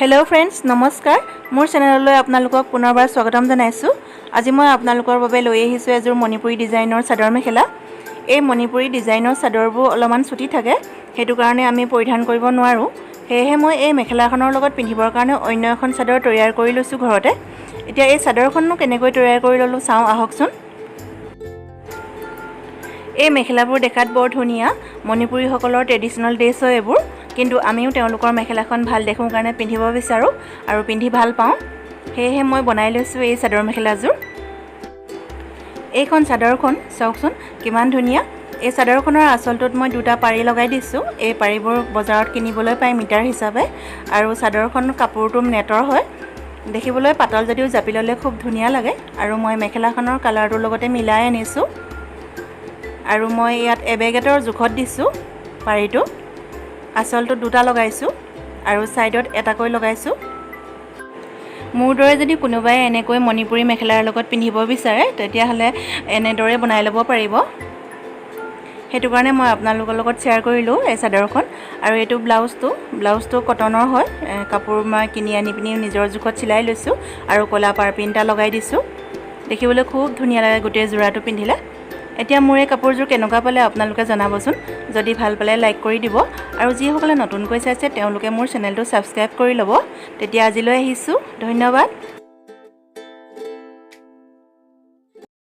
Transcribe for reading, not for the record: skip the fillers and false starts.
Hello' friends, নমস্কাৰ। মোৰ চেনেললৈ আপোনালোকক পুনৰবাৰ স্বাগতম জনাইছোঁ। আজি মই আপোনালোকৰ বাবে লৈ আহিছোঁ এযোৰ মণিপুৰী ডিজাইনৰ চাদৰ মেখেলা। এই মণিপুৰী ডিজাইনৰ চাদৰবোৰ অলপমান চুটি থাকে, সেইটো কাৰণে আমি পৰিধান কৰিব নোৱাৰোঁ। সেয়েহে মই এই মেখেলাখনৰ লগত পিন্ধিবৰ কাৰণে অন্য এখন চাদৰ তৈয়াৰ কৰি লৈছোঁ ঘৰতে। এতিয়া এই চাদৰখননো কেনেকৈ তৈয়াৰ কৰি ল'লোঁ, চাওঁ আহকচোন। এই মেখেলাবোৰ দেখাত বৰ ধুনীয়া। মণিপুৰীসকলৰ ট্ৰেডিশ্যনেল ড্ৰেছ হয় এইবোৰ। কিন্তু আমিও তেওঁলোকৰ মেখেলাখন ভাল দেখোঁ কাৰণে পিন্ধিব বিচাৰোঁ আৰু পিন্ধি ভাল পাওঁ। সেয়েহে মই বনাই লৈছোঁ এই চাদৰ মেখেলাযোৰ। এইখন চাদৰখন চাওকচোন, কিমান ধুনীয়া। এই চাদৰখনৰ আঁচলটোত মই দুটা পাৰি লগাই দিছোঁ। এই পাৰিবোৰ বজাৰত কিনিবলৈ পায় মিটাৰ হিচাপে। আৰু চাদৰখন কাপোৰটো নেটৰ হয়। দেখিবলৈ পাতল যদিও জাপি ল'লে খুব ধুনীয়া লাগে। আৰু মই মেখেলাখনৰ কালাৰটোৰ লগতে মিলাই আনিছোঁ। আৰু মই ইয়াত এবেগেটৰ জোখত দিছোঁ পাৰিটো। আঁচলটোত দুটা লগাইছোঁ আৰু ছাইডত এটাকৈ লগাইছোঁ। মোৰ দৰে যদি কোনোবাই এনেকৈ মণিপুৰী মেখেলাৰ লগত পিন্ধিব বিচাৰে, তেতিয়াহ'লে এনেদৰে বনাই ল'ব পাৰিব। সেইটো কাৰণে মই আপোনালোকৰ লগত শ্বেয়াৰ কৰিলোঁ এই চাদৰখন। আৰু এইটো ব্লাউজটো কটনৰ হয়। কাপোৰ মই কিনি আনি পিনি নিজৰ জোখত চিলাই লৈছোঁ আৰু ক'লা পাৰপিন এটা লগাই দিছোঁ। দেখিবলৈ খুব ধুনীয়া লাগে গোটেই যোৰাটো পিন্ধিলে। এতিয়া মোৰ এই কাপোৰযোৰ কেনেকুৱা পালে আপোনালোকে জনাবচোন। যদি ভাল পালে লাইক কৰি দিব আৰু যিসকলে নতুনকৈ চাইছে, তেওঁলোকে মোৰ চেনেলটো ছাবস্ক্ৰাইব কৰি ল'ব। তেতিয়া আজিলৈ আহিছোঁ, ধন্যবাদ।